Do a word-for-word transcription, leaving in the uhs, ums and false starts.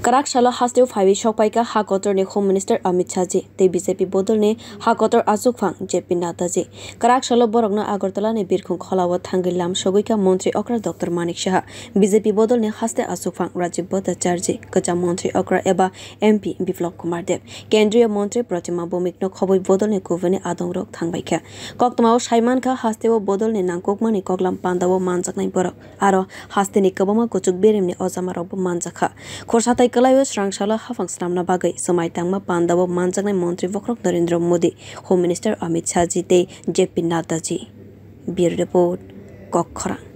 Kwrak salo hasteo phaiwi sokpaikha ha kotorni Home Minister Amit Shah ji tei B J P bodolni ha kotor achukphang J P Nadda ji. Kwrak salo borokno Agartala ni birkhung kholao thangwi lam sogwikha montri okra Doctor Manik Saha, B J P bodolni haste achukphang Rajiv Bhattacharjee, kwcham montri okra eba M P Biplab Kumar Deb, kendriya montri Pratima Bhowmik no khobwi bodolni kubuni adongrok thangbaikha. Koktwmao saimankha hasteo bodolni nangkukmani koklam pandao manjaknai borok. Aro hasteni kwbangma kuchuk birimni ojamarokbo manjakha. Khorsa tai kwlaio swrang salo haphang swnamna bagwi swmai tangma pandao manjaknai montri bokhorok Narendra Modi, Home Minister Amit Shah ji tei J P Nadda ji. Bureau Report, Kokkhorang.